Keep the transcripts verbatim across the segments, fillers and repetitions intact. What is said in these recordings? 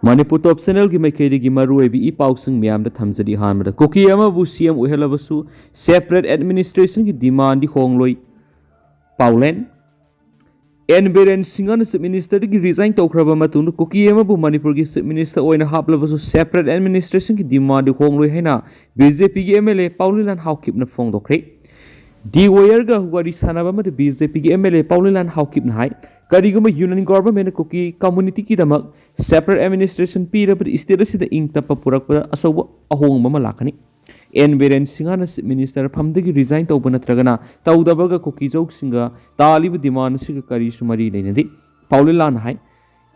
ꯃꯅꯤꯄꯨꯔ ꯇꯣꯞ ꯆꯦꯅꯦꯜꯒꯤ ꯃꯥꯏꯀꯩꯗꯒꯤ ꯃꯔꯨꯑꯣꯏꯕ ꯏ ꯄꯥꯎꯁꯤꯡ ꯃꯌꯥꯝꯗ ꯊꯝꯖꯔꯤ꯫ ꯑꯍꯥꯟꯕꯗ, ꯀꯨꯀꯤ ꯑꯃꯕꯨ ꯁꯤ ꯑꯦꯝ ꯑꯣꯏꯍꯜꯂꯕꯁꯨ separate administrationꯒꯤ demandꯗꯤ ꯍꯣꯡꯂꯣꯏ꯫ ꯄꯥꯎꯂꯦꯟ꯫ ꯑꯦꯟ ꯕꯤꯔꯦꯟ ꯁꯤꯡꯍꯅ Chief Ministerꯗꯒꯤ resign ꯇꯧꯈ꯭ꯔꯕ ꯃꯇꯨꯡꯗ ꯀꯨꯀꯤ ꯑꯃꯕꯨ ꯃꯅꯤꯄꯨꯔꯒꯤ Chief Minister ꯑꯣꯏꯅ ꯍꯥꯞꯂꯕꯁꯨ separate administrationꯒꯤ demandꯗꯤ ꯍꯣꯡꯂꯣꯏ ꯍꯥꯏꯅ BJPꯒꯤ MLA ꯄꯥꯎꯂꯤꯂꯥꯟ ꯍꯥꯎꯀꯤꯞꯅ ꯐꯣꯡꯗꯣꯛꯈ꯭ꯔꯦ꯫ ꯗꯤ ꯋꯥꯌꯔꯒ ꯋꯥꯔꯤ ꯁꯥꯟꯅꯕ ꯑꯃꯗ BJPꯒꯤ MLA ꯄꯥꯎꯂꯤꯂꯥꯟ ꯍꯥꯎꯀꯤꯞꯅ ꯍꯥꯏ, ꯀꯔꯤꯒꯨꯝꯕ Union Governmentꯅ ꯀꯨꯀꯤ communityꯒꯤꯗꯃꯛ separate administration ꯄꯤꯔꯕꯗꯤ state ꯑꯁꯤꯗ ꯏꯪ ꯇꯞꯄ ꯄꯨꯔꯛꯄꯗ ꯑꯆꯧꯕ ꯑꯍꯣꯡꯕ ꯑꯃ ꯂꯥꯛꯀꯅꯤ꯫ ꯑꯦꯟ ꯕꯤꯔꯦꯟ ꯁꯤꯡꯍꯅ Chief Minister ꯐꯝꯗꯒꯤ resign ꯇꯧꯕ ꯅꯠꯇ꯭ꯔꯒꯅ ꯇꯧꯗꯕꯒ ꯀꯨꯀꯤꯖꯧꯁꯤꯡꯒ ꯇꯥꯜꯂꯤꯕ demand ꯑꯁꯤꯒ ꯀꯔꯤꯁꯨ ꯃꯔꯤ ꯂꯩꯅꯗꯦ꯫ ꯄꯥꯎꯂꯤꯂꯥꯟꯅ ꯍꯥꯏ,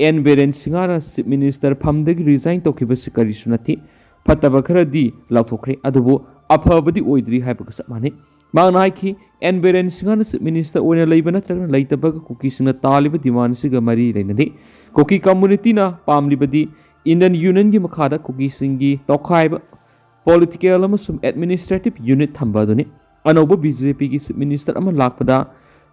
ꯑꯦꯟ ꯕꯤꯔꯦꯟ ꯁꯤꯡꯍꯅ Chief Minister ꯐꯝꯗꯒꯤ resign ꯇꯧꯈꯤꯕꯁꯤ ꯀꯔꯤꯁꯨ ꯅꯠꯇꯦ꯫ ꯐꯠꯇꯕ ꯈꯔꯗꯤ ꯂꯥꯎꯊꯣꯛꯈ꯭ꯔꯦ, ꯑꯗꯨꯕꯨ ꯑꯐꯕꯗꯤ ꯑꯣꯏꯗ꯭ꯔꯤ ꯍꯥꯏꯕꯒ ꯆꯞ ꯃꯥꯟꯅꯩ꯫ ꯃꯍꯥꯛꯅ ꯍꯥꯏꯈꯤ, ꯑꯦꯟ ꯕꯤꯔꯦꯟ ꯁꯤꯡꯍꯅ Chief Minister ꯑꯣꯏꯅ ꯂꯩꯕ ꯅꯠꯇ꯭ꯔꯒꯅ ꯂꯩꯇꯕꯒ ꯀꯨꯀꯤꯁꯤꯡꯅ ꯇꯥꯜꯂꯤꯕ demand ꯑꯁꯤꯒ ꯃꯔꯤ ꯂꯩꯅꯗꯦ꯫ ꯀꯨꯀꯤ communityꯅ ꯄꯥꯝꯂꯤꯕꯗꯤ Indian Unionꯒꯤ ꯃꯈꯥꯗ ꯀꯨꯀꯤꯁꯤꯡꯒꯤ ꯇꯣꯈꯥꯏꯕ political ꯑꯃꯁꯨꯡ administrative unit ꯊꯝꯕ ꯑꯗꯨꯅꯤ꯫ ꯑꯅꯧꯕ BJPꯒꯤ Chief Minister ꯑꯃ ꯂꯥꯛꯄꯗ,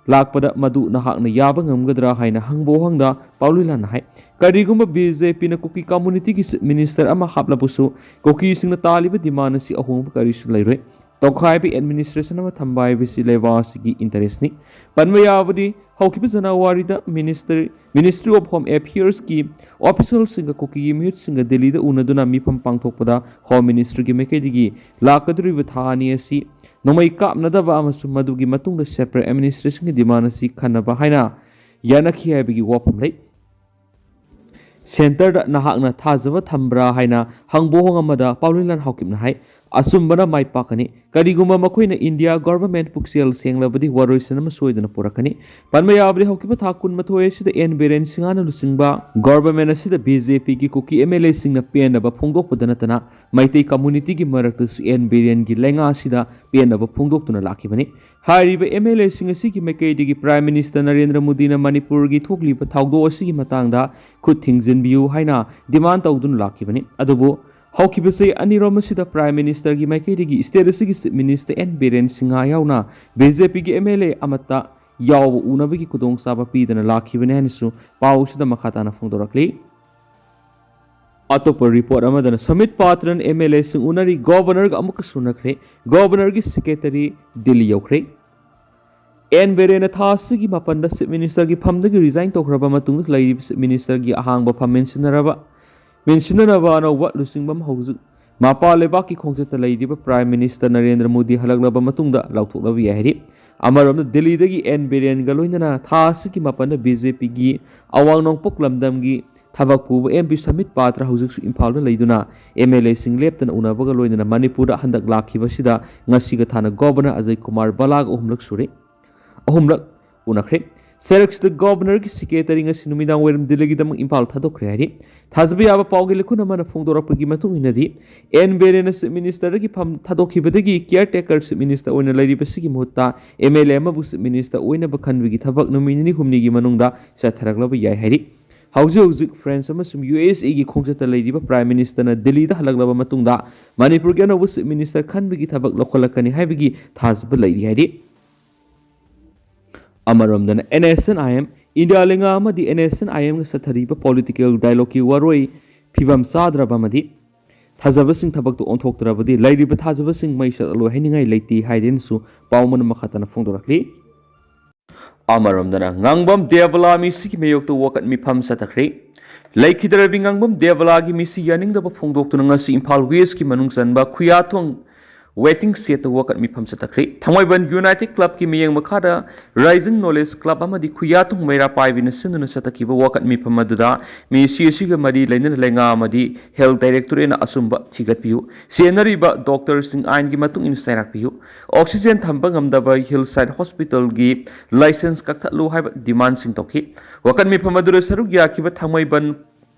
ꯂꯥꯛꯄꯗ ꯃꯗꯨ ꯅꯍꯥꯛꯅ ꯌꯥꯕ ꯉꯝꯒꯗ꯭ꯔꯥ ꯍꯥꯏꯅ ꯍꯪꯕ ꯋꯥꯍꯪꯗ ꯄꯥꯎꯂꯤꯂꯥꯟꯅ ꯍꯥꯏ, ꯀꯔꯤꯒꯨꯝꯕ BJPꯅ ꯀꯨꯀꯤ communityꯒꯤ Chief Minister ꯑꯃ ꯍꯥꯞꯂꯕꯁꯨ ꯀꯨꯀꯤꯁꯤꯡꯅ ꯇꯥꯜꯂꯤꯕ demand ꯑꯁꯤ ꯑꯍꯣꯡꯕ ꯀꯔꯤꯁꯨ ꯂꯩꯔꯣꯏ꯫ ꯇꯣꯈꯥꯏꯕ administration ꯑꯃ ꯊꯝꯕ ꯍꯥꯏꯕꯁꯤ ꯂꯩꯕꯥꯛ ꯑꯁꯤꯒꯤ interestꯅꯤ꯫ ꯄꯟꯕ ꯌꯥꯕꯗꯤ, ꯍꯧꯈꯤꯕ ꯖꯅꯋꯥꯔꯤꯗ Minister, Ministry of Home Affairsꯀꯤ officialꯁꯤꯡꯒ ꯀꯨꯀꯤꯒꯤ ꯃꯤꯍꯨꯠꯁꯤꯡꯒ ꯗꯤꯜꯂꯤꯗ ꯎꯅꯗꯨꯅ ꯃꯤꯐꯝ ꯄꯥꯡꯊꯣꯛꯄꯗ Home Ministerꯒꯤ ꯃꯥꯏꯀꯩꯗꯒꯤ ꯂꯥꯛꯀꯗꯧꯔꯤꯕ ꯊꯥ ꯑꯅꯤ ꯑꯁꯤ ꯅꯣꯡꯃꯩ ꯀꯥꯞꯅꯗꯕ ꯑꯃꯁꯨꯡ ꯃꯗꯨꯒꯤ ꯃꯇꯨꯡꯗ separate administrationꯒꯤ demand ꯑꯁꯤ ꯈꯟꯅꯕ ꯍꯥꯏꯅ ꯌꯥꯅꯈꯤ ꯍꯥꯏꯕꯒꯤ ꯋꯥꯐꯝ ꯂꯩ꯫ Centreꯗ ꯅꯍꯥꯛꯅ ꯊꯥꯖꯕ ꯊꯝꯕ꯭ꯔꯥ ꯍꯥꯏꯅ ꯍꯪꯕ ꯋꯥꯍꯪ ꯑꯃꯗ ꯄꯥꯎꯂꯤꯂꯥꯟ ꯍꯥꯎꯀꯤꯞꯅ ꯍꯥꯏ, ꯑꯆꯨꯝꯕꯅ ꯃꯥꯏ ꯄꯥꯛꯀꯅꯤ꯫ ꯀꯔꯤꯒꯨꯝꯕ ꯃꯈꯣꯏꯅ India Government ꯄꯨꯛꯆꯦꯜ ꯁꯦꯡꯂꯕꯗꯤ ꯋꯥꯔꯣꯏꯁꯤꯟ ꯑꯃ ꯁꯣꯏꯗꯅ ꯄꯨꯔꯛꯀꯅꯤ꯫ ꯄꯟꯕ ꯌꯥꯕꯗꯤ, ꯍꯧꯈꯤꯕ ꯊꯥ ꯀꯨꯟꯃꯥꯊꯣꯏ ꯑꯁꯤꯗ ꯑꯦꯟ ꯕꯤꯔꯦꯟ ꯁꯤꯡꯍꯅ ꯂꯨꯆꯤꯡꯕ Government ꯑꯁꯤꯗ BJPꯒꯤ ꯀꯨꯀꯤ MLAꯁꯤꯡꯅ ꯄꯦꯟꯗꯕ ꯐꯣꯡꯗꯣꯛꯄꯗ ꯅꯠꯇꯅ ꯃꯩꯇꯩ communityꯒꯤ ꯃꯔꯛꯇꯁꯨ ꯑꯦꯟ ꯕꯤꯔꯦꯟꯒꯤ ꯂꯩꯉꯥꯛ ꯑꯁꯤꯗ ꯄꯦꯟꯗꯕ ꯐꯣꯡꯗꯣꯛꯇꯨꯅ ꯂꯥꯛꯈꯤꯕꯅꯤ꯫ ꯍꯥꯏꯔꯤꯕ MLAꯁꯤꯡ ꯑꯁꯤꯒꯤ ꯃꯥꯏꯀꯩꯗꯒꯤ Prime Minister ꯅꯔꯦꯟꯗ꯭ꯔ ꯃꯣꯗꯤꯅ ꯃꯅꯤꯄꯨꯔꯒꯤ ꯊꯣꯛꯂꯤꯕ ꯊꯧꯗꯣꯛ ꯑꯁꯤꯒꯤ ꯃꯇꯥꯡꯗ ꯈꯨꯠ ꯊꯤꯡꯖꯤꯟꯕꯤꯌꯨ ꯍꯥꯏꯅ demand ꯇꯧꯗꯨꯅ ꯂꯥꯛꯈꯤꯕꯅꯤ꯫ ꯑꯗꯨꯕꯨ ꯍꯧꯈꯤꯕ ꯆꯍꯤ ꯑꯅꯤꯔꯣꯝ ꯑꯁꯤꯗ Prime Ministerꯒꯤ ꯃꯥꯏꯀꯩꯗꯒꯤ state ꯑꯁꯤꯒꯤ Chief Minister N Biren Singh ꯌꯥꯎꯅ BJPꯒꯤ MLA ꯑꯃꯠꯇ ꯌꯥꯎꯕ ꯎꯅꯕꯒꯤ ꯈꯨꯗꯣꯡꯆꯥꯕ ꯄꯤꯗꯅ ꯂꯥꯛꯈꯤꯕꯅꯤ ꯍꯥꯏꯅꯁꯨ ꯄꯥꯎ ꯑꯁꯤꯗ ꯃꯈꯥ ꯇꯥꯅ ꯐꯣꯡꯗꯣꯔꯛꯂꯤ꯫ ꯑꯇꯣꯞꯄ ꯔꯤꯄꯣꯔꯠ ꯑꯃꯗꯅ ꯁꯃꯤꯠ ꯄꯥꯇ꯭ꯔꯅ ꯑꯦꯝ ꯑꯦꯜ ꯑꯦꯁꯤꯡ ꯎꯅꯔꯤ, ꯒꯣꯕꯔꯅꯔꯒ ꯑꯃꯨꯛꯀꯁꯨ ꯎꯅꯈ꯭ꯔꯦ, ꯒꯣꯕꯔꯅꯔꯒꯤ ꯁꯦꯀ꯭ꯔꯦꯇꯔꯤ ꯗꯤꯜꯂꯤ ꯌꯧꯈ꯭ꯔꯦ꯫ ꯑꯦꯟ ꯕꯤꯔꯦꯟꯅ ꯊꯥ ꯑꯁꯤꯒꯤ ꯃꯥꯄꯟꯗ ꯆꯤꯐ ꯃꯤꯅꯤꯁꯇꯔꯒꯤ ꯐꯝꯗꯒꯤ ꯔꯤꯖꯥꯏꯟ ꯇꯧꯈ꯭ꯔꯕ ꯃꯇꯨꯡꯗ ꯂꯩꯔꯤꯕ ꯆꯤꯐ ꯃꯤꯅꯤꯁꯇꯔꯒꯤ ꯑꯍꯥꯡꯕ ꯐꯝ ꯃꯦꯟꯁꯤꯟꯅꯔꯕ, ꯃꯦꯟꯁꯤꯟꯅꯅꯕ ꯑꯅꯧꯕ ꯂꯨꯆꯤꯡꯕ ꯑꯃ ꯍꯧꯖꯤꯛ ꯃꯄꯥꯟ ꯂꯩꯕꯥꯛꯀꯤ ꯈꯣꯡꯆꯠꯇ ꯂꯩꯔꯤꯕ ꯄ꯭ꯔꯥꯏꯝ ꯃꯤꯅꯤꯁꯇꯔ ꯅꯔꯦꯟꯗ꯭ꯔ ꯃꯣꯗꯤ ꯍꯜꯂꯛꯂꯕ ꯃꯇꯨꯡꯗ ꯂꯥꯎꯊꯣꯛꯂꯕ ꯌꯥꯏ ꯍꯥꯏꯔꯤ꯫ ꯑꯃꯔꯣꯝꯗ ꯗꯤꯜꯂꯤꯗꯒꯤ ꯑꯦꯟ ꯕꯤꯔꯦꯟꯒ ꯂꯣꯏꯅꯅ ꯊꯥ ꯑꯁꯤꯒꯤ ꯃꯥꯄꯟꯗ ꯕꯤ ꯖꯦ ꯄꯤꯒꯤ ꯑꯋꯥꯡ ꯅꯣꯡꯄꯣꯛ ꯂꯝꯗꯝꯒꯤ ꯊꯕꯛ ꯄꯨꯕ ꯑꯦꯝ ꯄꯤ ꯁꯃꯤꯠ ꯄꯥꯇ꯭ꯔ ꯍꯧꯖꯤꯛꯁꯨ ꯏꯝꯐꯥꯜꯗ ꯂꯩꯗꯨꯅ ꯑꯦꯝ ꯑꯦꯜ ꯑꯦꯁꯤꯡ ꯂꯦꯞꯇꯅ ꯎꯅꯕꯒ ꯂꯣꯏꯅꯅ ꯃꯅꯤꯄꯨꯔꯗ ꯍꯟꯗꯛ ꯂꯥꯛꯈꯤꯕꯁꯤꯗ ꯉꯁꯤꯒ ꯊꯥꯅ ꯒꯣꯕꯔꯅꯔ ꯑꯖꯌ ꯀꯨꯃꯥꯔ ꯕꯂꯥꯒ ꯑꯍꯨꯝꯂꯛ ꯁꯨꯔꯦ, ꯑꯍꯨꯝꯂꯛ ꯎꯅꯈ꯭ꯔꯦ꯫ ꯁꯦꯔꯛꯁꯤꯗ ꯒꯣꯕꯔꯅꯔꯒꯤ ꯁꯦꯀ꯭ꯔꯦꯇꯔꯤ ꯉꯁꯤ ꯅꯨꯃꯤꯗꯥꯡ ꯋꯥꯏꯔꯝ ꯗꯤꯜꯂꯤꯒꯤꯗꯃꯛ ꯏꯝꯐꯥꯜ ꯊꯥꯗꯣꯛꯈ꯭ꯔꯦ ꯍꯥꯏꯔꯤ꯫ ꯊꯥꯖꯕ ꯌꯥꯕ ꯄꯥꯎꯒꯤ ꯂꯤꯈꯨꯟ ꯑꯃꯅ ꯐꯣꯡꯗꯣꯔꯛꯄꯒꯤ ꯃꯇꯨꯡ ꯏꯟꯅꯗꯤ, ꯑꯦꯟ ꯕꯤꯔꯦꯟꯅ ꯆꯤꯐ ꯃꯤꯅꯤꯁꯇꯔꯗꯒꯤ ꯐꯝ ꯊꯥꯗꯣꯛꯈꯤꯕꯗꯒꯤ ꯀꯤꯌꯔ ꯇꯦꯀꯔ ꯆꯤꯐ ꯃꯤꯅꯤꯁꯇꯔ ꯑꯣꯏꯅ ꯂꯩꯔꯤꯕꯁꯤꯒꯤ ꯃꯍꯨꯠꯇ ꯑꯦꯝ ꯑꯦꯜ ꯑꯦ ꯑꯃꯕꯨ ꯆꯤꯐ ꯃꯤꯅꯤꯁꯇꯔ ꯑꯣꯏꯅꯕ ꯈꯟꯕꯒꯤ ꯊꯕꯛ ꯅꯨꯃꯤꯠ ꯅꯤꯅꯤ ꯍꯨꯝꯅꯤꯒꯤ ꯃꯅꯨꯡꯗ ꯆꯠꯊꯔꯛꯂꯕ ꯌꯥꯏ ꯍꯥꯏꯔꯤ꯫ ꯍꯧꯖꯤꯛ ꯍꯧꯖꯤꯛ ꯐ꯭ꯔꯦꯟꯁ ꯑꯃꯁꯨꯡ ꯌꯨ ꯑꯦꯁ ꯑꯦꯒꯤ ꯈꯣꯡꯆꯠꯇ ꯂꯩꯔꯤꯕ ꯄ꯭ꯔꯥꯏꯝ ꯃꯤꯅꯤꯁꯇꯔꯅ ꯗꯤꯜꯂꯤꯗ ꯍꯜꯂꯛꯂꯕ ꯃꯇꯨꯡꯗ ꯃꯅꯤꯄꯨꯔꯒꯤ ꯑꯅꯧꯕ ꯆꯤꯐ ꯃꯤꯅꯤꯁꯇꯔ ꯈꯟꯕꯒꯤ ꯊꯕꯛ ꯂꯧꯈꯠꯂꯛꯀꯅꯤ ꯍꯥꯏꯕꯒꯤ ꯊꯥꯖꯕ ꯂꯩꯔꯤ ꯍꯥꯏꯔꯤ꯫ ꯑꯃꯔꯣꯝꯗꯅ N S N I M, India ꯂꯩꯉꯥꯛ ꯑꯃꯗꯤ ꯑꯦꯟ ꯑꯦꯁ ꯑꯦꯟ ꯑꯥꯏ ꯑꯦꯝꯒ ꯆꯠꯊꯔꯤꯕ ꯄꯣꯂꯤꯇꯤꯀꯦꯜ ꯗꯥꯏꯂꯣꯒꯀꯤ ꯋꯥꯔꯣꯏ ꯐꯤꯕꯝ ꯆꯥꯗ꯭ꯔꯕ ꯑꯃꯗꯤ ꯊꯥꯖꯕꯁꯤꯡ ꯊꯕꯛꯇ ꯑꯣꯟꯊꯣꯛꯇ꯭ꯔꯕꯗꯤ ꯂꯩꯔꯤꯕ ꯊꯥꯖꯕꯁꯤꯡ ꯃꯩ ꯆꯠꯂꯣꯏ ꯍꯥꯏꯅꯤꯡꯉꯥꯏ ꯂꯩꯇꯦ ꯍꯥꯏꯗꯦꯅꯁꯨ ꯄꯥꯎ ꯑꯃꯅ ꯃꯈꯥ ꯇꯥꯅ ꯐꯣꯡꯗꯣꯔꯛꯂꯤ꯫ ꯑꯃꯔꯣꯝꯗꯅ ꯉꯥꯡꯕꯝ ꯗꯦꯕꯂꯥ ꯃꯤꯁꯤꯒꯤ ꯃꯌꯣꯛꯇ ꯋꯥꯀꯠ ꯃꯤꯐꯝ ꯆꯠꯊꯈ꯭ꯔꯦ꯫ ꯂꯩꯈꯤꯗ꯭ꯔꯕꯤ ꯉꯥꯡꯕꯝ ꯗꯦꯕꯂꯥꯒꯤ ꯃꯤꯁꯤ ꯌꯥꯅꯤꯡꯗꯕ ꯐꯣꯡꯗꯣꯛꯇꯨꯅ ꯉꯁꯤ ꯏꯝꯐꯥꯜ ꯋꯦꯁꯀꯤ ꯃꯅꯨꯡ ꯆꯟꯕ ꯈꯨꯌꯥꯊꯣꯡ ꯋꯦꯇꯤꯡ ꯁꯦꯠꯇ ꯋꯥꯀꯠ ꯃꯤꯐꯝ ꯆꯠꯊꯈ꯭ꯔꯦ꯫ ꯊꯥꯡꯃꯩꯕꯟ ꯌꯨꯅꯥꯏꯇꯦꯗ ꯀ꯭ꯂꯕꯀꯤ ꯃꯤꯠꯌꯦꯡ ꯃꯈꯥꯗ ꯔꯥꯏꯖꯤꯡ ꯅꯣꯂꯦꯖ ꯀ꯭ꯂꯕ ꯑꯃꯗꯤ ꯈꯨꯌꯥꯊꯣꯡ ꯃꯩꯔꯥ ꯄꯥꯏꯕꯤꯅ ꯁꯤꯟꯗꯨꯅ ꯆꯠꯊꯈꯤꯕ ꯋꯥꯀꯠ ꯃꯤꯐꯝ ꯑꯗꯨꯗ ꯃꯤꯁꯤ ꯑꯁꯤꯒ ꯃꯔꯤ ꯂꯩꯅꯅ ꯂꯩꯉꯥꯛ ꯑꯃꯗꯤ ꯍꯦꯜꯊ ꯗꯥꯏꯔꯦꯛꯇꯣꯔꯦꯠꯅ ꯑꯆꯨꯝꯕ ꯊꯤꯒꯠꯄꯤꯌꯨ, ꯆꯦꯟꯅꯔꯤꯕ ꯗꯣꯛꯇꯔꯁꯤꯡ ꯑꯥꯏꯟꯒꯤ ꯃꯇꯨꯡ ꯏꯟꯅ ꯆꯩꯔꯥꯛꯄꯤꯌꯨ, ꯑꯣꯛꯁꯤꯖꯦꯟ ꯊꯝꯕ ꯉꯝꯗꯕ ꯍꯤꯜ ꯁꯥꯏꯠ ꯍꯣꯁꯄꯤꯇꯥꯜꯒꯤ ꯂꯥꯏꯁꯦꯟꯁ ꯀꯛꯊꯠꯂꯨ ꯍꯥꯏꯕ ꯗꯤꯃꯥꯟꯁꯤꯡ ꯇꯧꯈꯤ꯫ ꯋꯥꯀꯠ ꯃꯤꯐꯝ ꯑꯗꯨꯗ ꯁꯔꯨꯛ ꯌꯥꯈꯤꯕ ꯊꯥꯡꯃꯩꯕꯟ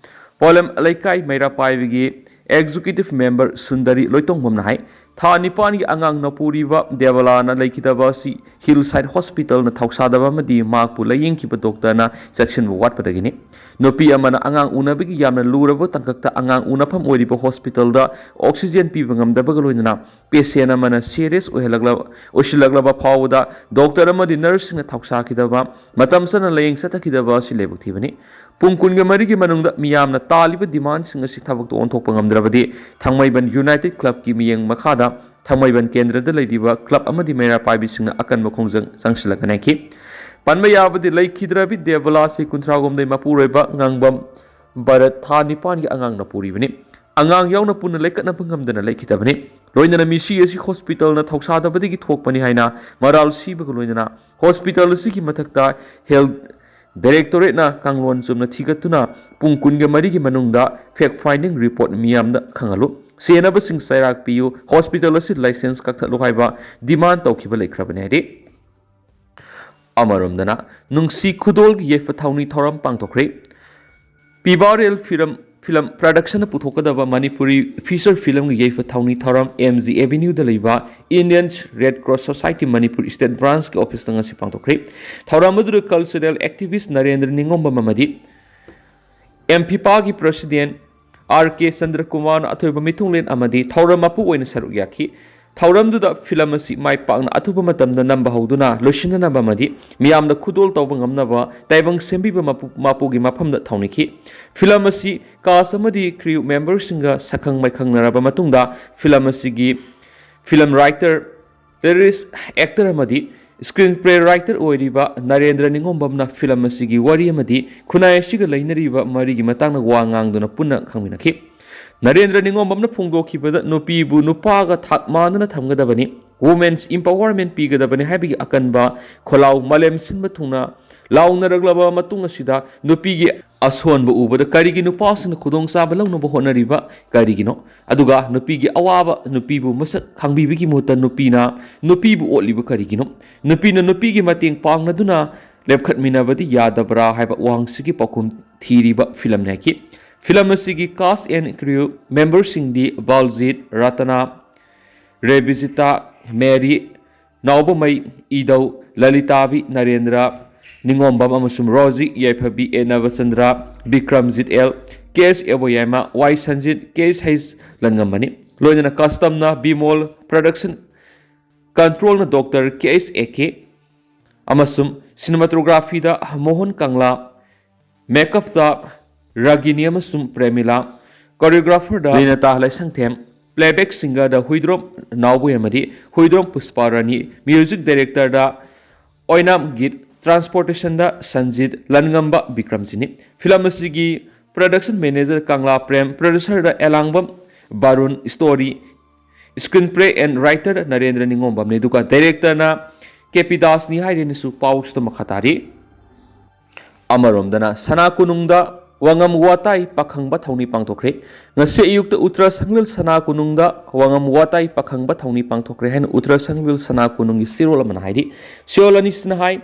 ꯄꯣꯂꯦꯝ ꯂꯩꯀꯥꯏ ꯃꯩꯔꯥ ꯄꯥꯏꯕꯒꯤ ꯑꯦꯛꯖꯤꯀ꯭ꯌꯨꯇꯤꯚ ꯃꯦꯝꯕꯔ ꯁꯨꯟꯗꯔꯤ ꯂꯣꯏꯇꯣꯡꯕꯝꯅ ꯍꯥꯏ, ꯊꯥ ꯅꯤꯄꯥꯟꯒꯤ ꯑꯉꯥꯡ ꯅꯧꯄꯨꯔꯤꯕ ꯗꯦꯕꯂꯥꯅ ꯂꯩꯈꯤꯗꯕ ꯑꯁꯤ ꯍꯤꯜ ꯁꯥꯏꯠ ꯍꯣꯁꯄꯤꯇꯥꯜꯅ ꯊꯧꯁꯥꯗꯕ ꯑꯃꯗꯤ ꯃꯍꯥꯛꯄꯨ ꯂꯥꯌꯦꯡꯈꯤꯕ ꯗꯣꯛꯇꯔꯅ ꯆꯦꯛꯁꯤꯟꯕ ꯋꯥꯠꯄꯗꯒꯤꯅꯤ꯫ ꯅꯨꯄꯤ ꯑꯃꯅ ꯑꯉꯥꯡ ꯎꯅꯕꯒꯤ ꯌꯥꯝꯅ ꯂꯨꯔꯕ ꯇꯥꯡꯀꯛꯇ ꯑꯉꯥꯡ ꯎꯅꯐꯝ ꯑꯣꯏꯔꯤꯕ ꯍꯣꯁꯄꯤꯇꯥꯜꯗ ꯑꯣꯛꯁꯤꯖꯦꯟ ꯄꯤꯕ ꯉꯝꯗꯕꯒ ꯂꯣꯏꯅꯅ ꯄꯦꯁꯦꯟ ꯑꯃꯅ ꯁꯤꯔꯤꯌꯁ ꯑꯣꯏꯍꯜꯂꯛꯂꯕ, ꯑꯣꯏꯁꯤꯜꯂꯛꯂꯕ ꯐꯥꯎꯕꯗ ꯗꯣꯛꯇꯔ ꯑꯃꯗꯤ ꯅꯔꯁꯁꯤꯡꯅ ꯊꯧꯁꯥꯈꯤꯗꯕ, ꯃꯇꯝ ꯆꯥꯅ ꯂꯥꯌꯦꯡ ꯆꯠꯊꯈꯤꯗꯕ ꯑꯁꯤ ꯂꯥꯏꯕꯛ ꯊꯤꯕꯅꯤ꯫ ꯄꯨꯡ ꯀꯨꯟꯒ ꯃꯔꯤꯒꯤ ꯃꯅꯨꯡꯗ ꯃꯤꯌꯥꯝꯅ ꯇꯥꯜꯂꯤꯕ ꯗꯤꯃꯥꯟꯁꯤꯡ ꯑꯁꯤ ꯊꯕꯛꯇ ꯑꯣꯟꯊꯣꯛꯄ ꯉꯝꯗ꯭ꯔꯕꯗꯤ ꯊꯥꯡꯃꯩꯕꯟ ꯌꯨꯅꯥꯏꯇꯦꯗ ꯀ꯭ꯂꯕꯀꯤ ꯃꯤꯠꯌꯦꯡ ꯃꯈꯥꯗ ꯊꯥꯡꯃꯩꯕꯟ ꯀꯦꯟꯗ꯭ꯔꯗ ꯂꯩꯔꯤꯕ ꯀ꯭ꯂꯕ ꯑꯃꯗꯤ ꯃꯩꯔꯥ ꯄꯥꯏꯕꯤꯁꯤꯡꯅ ꯑꯀꯟꯕ ꯈꯣꯡꯖꯪ ꯆꯪꯁꯤꯜꯂꯛꯀꯅꯤ ꯍꯥꯏꯈꯤ꯫ ꯄꯟꯕ ꯌꯥꯕꯗꯤ ꯂꯩꯈꯤꯗ꯭ꯔꯕꯤ ꯗꯦꯕꯂꯥ ꯑꯁꯤ ꯀꯨꯟꯊ꯭ꯔꯥꯍꯨꯝꯗꯣꯏ ꯃꯄꯨꯔꯣꯏꯕ ꯉꯥꯡꯕꯝ ꯚꯔꯠ ꯊꯥ ꯅꯤꯄꯥꯟꯒꯤ ꯑꯉꯥꯡꯅ ꯄꯨꯔꯤꯕꯅꯤ꯫ ꯑꯉꯥꯡ ꯌꯥꯎꯅ ꯄꯨꯟꯅ ꯂꯩꯈꯠꯅꯕ ꯉꯝꯗꯅ ꯂꯩꯈꯤꯗꯕꯅꯤ꯫ ꯂꯣꯏꯅꯅ ꯃꯤꯁꯤ ꯑꯁꯤ ꯍꯣꯁꯄꯤꯇꯥꯜꯅ ꯊꯧꯁꯥꯗꯕꯗꯒꯤ ꯊꯣꯛꯄꯅꯤ ꯍꯥꯏꯅ ꯃꯔꯥꯜ ꯁꯤꯕꯒ ꯂꯣꯏꯅꯅ ꯍꯣꯁꯄꯤꯇꯥꯜ ꯑꯁꯤꯒꯤ ꯃꯊꯛꯇ ꯍꯦꯜꯊ ꯗꯥꯏꯔꯦꯛꯇꯣꯔꯦꯠꯅ ꯀꯥꯡꯂꯣꯟ ꯆꯨꯝꯅ ꯊꯤꯒꯠꯇꯨꯅ ꯄꯨꯡ ꯀꯨꯟꯒ ꯃꯔꯤꯒꯤ ꯃꯅꯨꯡꯗ ꯐꯦꯛ ꯐꯥꯏꯟꯗꯤꯡ ꯔꯤꯄꯣꯔꯠ ꯃꯤꯌꯥꯝꯗ ꯈꯪꯍꯜꯂꯨ꯫ ꯁꯦꯟꯅꯕꯁꯤꯡ ꯆꯩꯔꯥꯛ ꯄꯤꯌꯨ, ꯍꯣꯁꯄꯤꯇꯥꯜ ꯑꯁꯤ ꯂꯥꯏꯁꯦꯟꯁ ꯀꯛꯊꯠꯂꯨ ꯍꯥꯏꯕ ꯗꯤꯃꯥꯟ ꯇꯧꯈꯤꯕ ꯂꯩꯈ꯭ꯔꯕꯅꯤ ꯍꯥꯏꯔꯤ꯫ ꯑꯃꯔꯣꯝꯗꯅ ꯅꯨꯡꯁꯤ ꯈꯨꯗꯣꯜꯒꯤ ꯌꯦꯛꯄ ꯊꯧꯅꯤ ꯊꯧꯔꯝ ꯄꯥꯡꯊꯣꯛꯈ꯭ꯔꯦ꯫ ꯄꯤꯕꯥꯔꯦꯜ ꯐꯤꯂꯝ ꯐꯤꯂꯝ ꯄ꯭ꯔꯗꯛꯁꯟꯅ ꯄꯨꯊꯣꯛꯀꯗꯕ ꯃꯅꯤꯄꯨꯔꯤ ꯐꯤꯆꯔ ꯐꯤꯂꯝꯒꯤ ꯌꯩꯐ ꯊꯧꯅꯤ ꯊꯧꯔꯝ ꯑꯦꯝ ꯖꯤ ꯑꯦꯚꯦꯅ꯭ꯌꯨꯗ ꯂꯩꯕ Indian Red Cross Society Manipur state ꯕ꯭ꯔꯥꯟꯁꯀꯤ ꯑꯣꯐꯤꯁꯇ ꯉꯁꯤ ꯄꯥꯡꯊꯣꯛꯈ꯭ꯔꯦ꯫ ꯊꯧꯔꯝ ꯑꯗꯨꯗ ꯀꯜꯆꯔꯦꯜ ꯑꯦꯛꯇꯤꯚꯤꯁ ꯅꯔꯦꯟꯗ꯭ꯔ ꯅꯤꯉꯣꯝꯕꯝ ꯑꯃꯗꯤ ꯑꯦꯝꯐꯤꯄꯥꯒꯤ ꯄ꯭ꯔꯁꯤꯗꯦꯟ ꯑꯥꯔ ꯀꯦ ꯆꯟꯗ꯭ꯔꯀꯨꯃꯥꯔꯅ ꯑꯊꯣꯏꯕ ꯃꯤꯊꯨꯡꯂꯦꯟ ꯑꯃꯗꯤ ꯊꯧꯔꯝ ꯃꯄꯨ ꯑꯣꯏꯅ ꯁꯔꯨꯛ ꯌꯥꯈꯤ꯫ ꯊꯧꯔꯝꯗꯨꯗ ꯐꯤꯂꯝ ꯑꯁꯤ ꯃꯥꯏ ꯄꯥꯛꯅ ꯑꯊꯨꯕ ꯃꯇꯝꯗ ꯅꯝꯕ ꯍꯧꯗꯨꯅ ꯂꯣꯏꯁꯤꯟꯅꯅꯕ ꯑꯃꯗꯤ ꯃꯤꯌꯥꯝꯗ ꯈꯨꯗꯣꯜ ꯇꯧꯕ ꯉꯝꯅꯕ ꯇꯥꯏꯕꯪ ꯁꯦꯝꯕꯤꯕ ꯃꯄꯨ-, ꯃꯄꯨꯒꯤ ꯃꯐꯝꯗ ꯊꯧꯅꯤꯈꯤ꯫ ꯐꯤꯂꯝ ꯑꯁꯤ ꯀꯥꯁ ꯑꯃꯗꯤ ꯀ꯭ꯔꯤꯌꯨ ꯃꯦꯝꯕꯔꯁꯤꯡꯒ ꯁꯛꯈꯪ ꯃꯥꯏꯈꯪꯅꯔꯕ ꯃꯇꯨꯡꯗ ꯐꯤꯂꯝ ꯑꯁꯤꯒꯤ ꯐꯤꯂꯝ ꯔꯥꯏꯇꯔ, ꯂꯤꯔꯤꯛꯁ, ꯑꯦꯛꯇꯔ ꯑꯃꯗꯤ ꯁ꯭ꯀ꯭ꯔꯤꯟ ꯄ꯭ꯂꯦ ꯔꯥꯏꯇꯔ ꯑꯣꯏꯔꯤꯕ ꯅꯔꯦꯟꯗ꯭ꯔ ꯅꯤꯉꯣꯝꯕꯝꯅ ꯐꯤꯂꯝ ꯑꯁꯤꯒꯤ ꯋꯥꯔꯤ ꯑꯃꯗꯤ ꯈꯨꯟꯅꯥꯏ ꯑꯁꯤꯒ ꯂꯩꯅꯔꯤꯕ ꯃꯔꯤꯒꯤ ꯃꯇꯥꯡꯗ ꯋꯥ ꯉꯥꯡꯗꯨꯅ ꯄꯨꯟꯅ ꯈꯪꯃꯤꯟꯅꯈꯤ꯫ ꯅꯔꯦꯟꯗ꯭ꯔ ꯅꯤꯉꯣꯝꯕꯝꯅ ꯐꯣꯡꯗꯣꯛꯈꯤꯕꯗ ꯅꯨꯄꯤꯕꯨ ꯅꯨꯄꯥꯒ ꯊꯥꯛ ꯃꯥꯟꯅꯅ ꯊꯝꯒꯗꯕꯅꯤ, ꯋꯨꯃꯦꯟꯁ ꯏꯝꯄꯥꯋꯔꯃꯦꯟ ꯄꯤꯒꯗꯕꯅꯤ ꯍꯥꯏꯕꯒꯤ ꯑꯀꯟꯕ ꯈꯣꯜꯂꯥꯎ ꯃꯥꯂꯦꯝ ꯁꯤꯟꯕ ꯊꯨꯡꯅ ꯂꯥꯎꯅꯔꯛꯂꯕ ꯃꯇꯨꯡ ꯑꯁꯤꯗ ꯅꯨꯄꯤꯒꯤ ꯑꯁꯣꯟꯕ ꯎꯕꯗ ꯀꯔꯤꯒꯤ ꯅꯨꯄꯥꯁꯤꯡꯅ ꯈꯨꯗꯣꯡꯆꯥꯕ ꯂꯧꯅꯕ ꯍꯣꯠꯅꯔꯤꯕ ꯀꯔꯤꯒꯤꯅꯣ? ꯑꯗꯨꯒ ꯅꯨꯄꯤꯒꯤ ꯑꯋꯥꯕ, ꯅꯨꯄꯤꯕꯨ ꯃꯁꯛ ꯈꯪꯕꯤꯕꯒꯤ ꯃꯍꯨꯠꯇ ꯅꯨꯄꯤꯅ ꯅꯨꯄꯤꯕꯨ ꯑꯣꯠꯂꯤꯕ ꯀꯔꯤꯒꯤꯅꯣ? ꯅꯨꯄꯤꯅ ꯅꯨꯄꯤꯒꯤ ꯃꯇꯦꯡ ꯄꯥꯡꯅꯗꯨꯅ ꯂꯦꯞꯈꯠꯃꯤꯟꯅꯕꯗꯤ ꯌꯥꯗꯕ꯭ꯔꯥ ꯍꯥꯏꯕ ꯋꯥꯍꯪꯁꯤꯒꯤ ꯄꯥꯎꯈꯨꯝ ꯊꯤꯔꯤꯕ ꯐꯤꯂꯝꯅꯤ ꯍꯥꯏꯈꯤ꯫ ꯐꯤꯂꯝ ꯑꯁꯤꯒꯤ ꯀꯥꯁ ꯑꯦꯟ ꯀ꯭ꯔꯤꯌꯨ ꯃꯦꯝꯕꯔꯁꯤꯡꯗꯤ ꯕꯥꯜꯖꯤꯠ, ꯔꯇꯅꯥ, ꯔꯦꯕꯤꯖꯤꯇꯥ, ꯃꯦꯔꯤ, ꯅꯥꯎꯕꯃꯩ, ꯏꯗꯧ, ꯂꯂꯤꯇꯥꯕꯤ, ꯅꯔꯦꯟꯗ꯭ꯔ ꯅꯤꯉꯣꯝꯕꯝ ꯑꯃꯁꯨꯡ ꯔꯣꯖꯤ ꯌꯥꯏꯐꯕꯤ, ꯑꯦ ꯅꯕꯆꯟꯗ꯭ꯔ, ꯕꯤꯀ꯭ꯔꯝꯖꯤꯠ ꯑꯦꯜ, ꯀꯦ ꯑꯦꯁ ꯑꯦꯕꯣꯌꯥꯏꯃ, ꯋꯥꯏ ꯁꯟꯖꯤꯠ, ꯀꯦ ꯑꯦꯁ ꯍꯩꯁ ꯂꯟꯉꯝꯕꯅꯤ꯫ ꯂꯣꯏꯅꯅ ꯀꯁꯇꯝꯅ Bimol, production ꯀꯟꯇ꯭ꯔꯣꯜꯅ doctor K S A K ꯑꯃꯁꯨꯡ ꯁꯤꯅꯦꯃꯥꯇꯣꯒ꯭ꯔꯥꯐꯤꯗ ꯃꯣꯍꯟ ꯀꯪꯂꯥ, Makeup ꯇ ꯔꯥꯒꯤꯅꯤ ꯑꯃꯁꯨꯡ ꯄ꯭ꯔꯦꯃꯤꯂꯥ, choreographer ꯗ ꯔꯤꯅꯥꯇꯥ ꯂꯩꯁꯪꯊꯦꯝ, playback singer ꯗ ꯍꯨꯏꯗ꯭ꯔꯣꯝ ꯅꯥꯎꯕꯣꯏ ꯑꯃꯗꯤ ꯍꯨꯏꯗ꯭ꯔꯣꯝ ꯄꯨꯁꯄꯥ ꯔꯥꯅꯤ, music director ꯗ ꯑꯣꯏꯅꯥꯝ ꯒꯤꯠ, transportation ꯗ ꯁꯟꯖꯤꯠ, ꯂꯟꯉꯝꯕ ꯕꯤꯀ꯭ꯔꯝꯖꯤꯠꯅꯤ꯫ Film ꯑꯁꯤꯒꯤ production manager Kangla Prem, producer the Elangbam ꯕꯥꯔꯨꯟ, story, screenplay and writer ꯗ ꯅꯔꯦꯟꯗ꯭ꯔ ꯅꯤꯉꯣꯝꯕꯝꯅꯤ, ꯑꯗꯨꯒ director ꯅ ꯀꯦ ꯄꯤ ꯗꯥꯁꯅꯤ ꯍꯥꯏꯔꯦꯅꯁꯨ ꯄꯥꯎꯁꯤꯗ ꯃꯈꯥ ꯇꯥꯔꯤ꯫ ꯑꯃꯔꯣꯝꯗꯅ ꯁꯅꯥ ꯀꯣꯅꯨꯡꯗ ꯋꯥꯉꯝ ꯋꯥꯇꯥꯏ ꯄꯥꯈꯪꯕ ꯊꯧꯅꯤ ꯄꯥꯡꯊꯣꯛꯈ꯭ꯔꯦ꯫ ꯉꯁꯤ ꯑꯌꯨꯛꯇ ꯎꯇꯔ ꯁꯪꯂꯤꯜ ꯁꯅꯥ ꯀꯣꯅꯨꯡꯗ ꯋꯥꯉꯝ ꯋꯥꯇꯥꯏ ꯄꯥꯈꯪꯕ ꯊꯧꯅꯤ ꯄꯥꯡꯊꯣꯛꯈ꯭ꯔꯦ ꯍꯥꯏꯅ ꯎꯇꯔ ꯁꯪꯂꯤꯜ ꯁꯅꯥ ꯀꯣꯅꯨꯡꯒꯤ ꯆꯦꯔꯣꯜ ꯑꯃꯅ ꯍꯥꯏꯔꯤ꯫ ꯆꯦꯔꯣꯜ ꯑꯅꯤꯁꯤꯅ ꯍꯥꯏ,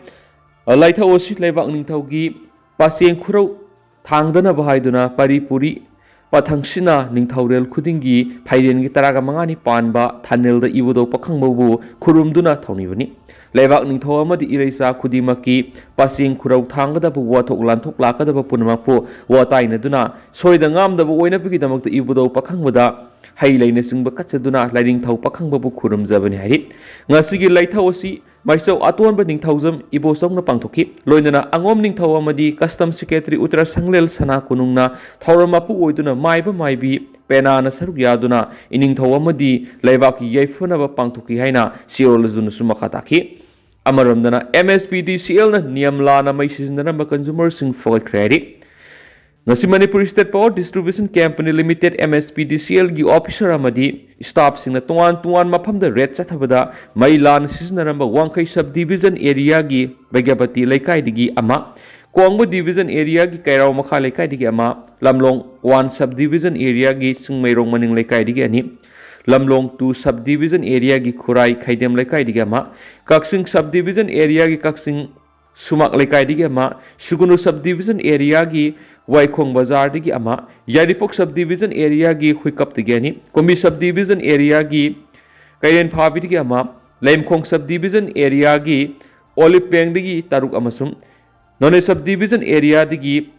ꯂꯥꯏꯊꯧ ꯑꯁꯤ ꯂꯩꯕꯥꯛ ꯅꯤꯡꯊꯧꯒꯤ ꯄꯥꯆꯦꯡ ꯈꯨꯔꯧ ꯊꯥꯡꯗꯅꯕ ꯍꯥꯏꯗꯨꯅ ꯄꯔꯤ ꯄꯨꯔꯤ ꯄꯥꯊꯪꯁꯤꯅ ꯅꯤꯡꯊꯧꯔꯦꯜ ꯈꯨꯗꯤꯡꯒꯤ ꯐꯩꯔꯦꯟꯒꯤ ꯇꯔꯥꯒ ꯃꯉꯥꯅꯤ ꯄꯥꯟꯕ ꯊꯥꯅꯦꯜꯗ ꯏꯕꯨꯙꯧ ꯄꯥꯈꯪꯕꯕꯨ ꯈꯨꯔꯨꯝꯗꯨꯅ ꯊꯧꯅꯤꯕꯅꯤ꯫ ꯂꯩꯕꯥꯛ ꯅꯤꯡꯊꯧ ꯑꯃꯗꯤ ꯏꯔꯩꯆꯥ ꯈꯨꯗꯤꯡꯃꯛꯀꯤ ꯄꯥꯆꯦꯡ ꯈꯨꯔꯧ ꯊꯥꯡꯒꯗꯕ ꯋꯥꯊꯣꯛ ꯂꯥꯟꯊꯣꯛ ꯂꯥꯛꯀꯗꯕ ꯄꯨꯝꯅꯃꯛꯄꯨ ꯋꯥꯇꯥꯏꯅꯗꯨꯅ ꯁꯣꯏꯗ ꯉꯥꯝꯗꯕ ꯑꯣꯏꯅꯕꯒꯤꯗꯃꯛꯇ ꯏꯕꯨꯙꯧ ꯄꯥꯈꯪꯕꯗ ꯍꯩ ꯂꯩꯅꯆꯤꯡꯕ ꯀꯠꯆꯗꯨꯅ ꯂꯥꯏꯅꯤꯡꯊꯧ ꯄꯥꯈꯪꯕꯕꯨ ꯈꯨꯔꯨꯝꯖꯕꯅꯤ ꯍꯥꯏꯔꯤ꯫ ꯉꯁꯤꯒꯤ ꯂꯥꯏꯊꯧ ꯑꯁꯤ ꯃꯥꯏꯆꯧ ꯑꯇꯣꯟꯕ ꯅꯤꯡꯊꯧꯖꯝ ꯏꯕꯣꯆꯧꯅ ꯄꯥꯡꯊꯣꯛꯈꯤ꯫ ꯂꯣꯏꯅꯅ ꯑꯉꯣꯝ ꯅꯤꯡꯊꯧ ꯑꯃꯗꯤ custom secretary ꯎꯇꯔ ꯁꯪꯂꯦꯜ ꯁꯅꯥ ꯀꯣꯅꯨꯡꯅ ꯊꯧꯔꯝ ꯃꯄꯨ ꯑꯣꯏꯗꯨꯅ ꯃꯥꯏꯕ ꯃꯥꯏꯕꯤ ꯄꯦꯅꯥꯅ ꯁꯔꯨꯛ ꯌꯥꯗꯨꯅ ꯏꯅꯤꯡꯊꯧ ꯑꯃꯗꯤ ꯂꯩꯕꯥꯛꯀꯤ ꯌꯥꯏꯐꯅꯕ ꯄꯥꯡꯊꯣꯛꯈꯤ ꯍꯥꯏꯅ ꯆꯦꯔꯣꯜ ꯑꯗꯨꯅꯁꯨ ꯃꯈꯥ ꯇꯥꯈꯤ꯫ ꯑꯃꯔꯣꯝꯗꯅ M S P D C L ꯅ ꯅꯤꯌꯝ ꯂꯥꯟꯅ ꯃꯩ ꯁꯤꯖꯤꯟꯅꯔꯝꯕ consumer ꯁꯤꯡ ꯐꯒꯠꯈ꯭ꯔꯦ ꯍꯥꯏꯔꯤ꯫ ꯉꯁꯤ Manipur State Power Distribution Company Limited, M S P D C L ꯒꯤ officer ꯑꯃꯗꯤ staff ꯁꯤꯡꯅ ꯇꯣꯉꯥꯟ ꯇꯣꯉꯥꯟ ꯃꯐꯝꯗ raid ꯆꯠꯊꯕꯗ ꯃꯩ ꯂꯥꯟꯅ ꯁꯤꯖꯤꯟꯅꯔꯝꯕ ꯋꯥꯡꯈꯩ sub division area ꯒꯤ ꯕꯩꯒ꯭ꯌꯥꯄꯇꯤ ꯂꯩꯀꯥꯏꯗꯒꯤ ꯑꯃ, ꯀꯣꯡꯕ division area ꯒꯤ ꯀꯩꯔꯥꯎ ꯃꯈꯥ ꯂꯩꯀꯥꯏꯗꯒꯤ ꯑꯃ, ꯂꯝꯂꯣꯡ one sub division area ꯒꯤ ꯆꯤꯡꯃꯩꯔꯣꯡ ꯃꯅꯤꯡ ꯂꯩꯀꯥꯏꯗꯒꯤ ꯑꯅꯤ, ꯂꯝꯂꯣꯡ two sub division area ꯒꯤ ꯈꯨꯔꯥꯏ ꯈꯩꯗꯦꯝ ꯂꯩꯀꯥꯏꯗꯒꯤ ꯑꯃ, ꯀꯛꯆꯤꯡ sub division area ꯒꯤ ꯀꯛꯆꯤꯡ ꯁꯨꯃꯥꯛ ꯂꯩꯀꯥꯏꯗꯒꯤ ꯑꯃ, ꯁꯨꯒꯨꯅꯨ sub division area ꯒꯤ ꯋꯥꯏꯈꯣꯡ ꯕꯖꯥꯔꯗꯒꯤ ꯑꯃ, ꯌꯥꯏꯔꯤꯄꯣꯛ sub division area ꯒꯤ ꯍꯨꯏꯀꯞꯇꯒꯤ ꯑꯅꯤ, ꯀꯨꯝꯕꯤ sub division area ꯒꯤ ꯀꯩꯔꯦꯟ ꯐꯥꯕꯤꯗꯒꯤ ꯑꯃ, ꯂꯩꯃꯈꯣꯡ sub division area ꯒꯤ ꯑꯣꯂꯤꯞ ꯕꯦꯡꯗꯒꯤ ꯇꯔꯨꯛ ꯑꯃꯁꯨꯡ ꯅꯣꯅꯦ sub division area ꯗꯒꯤ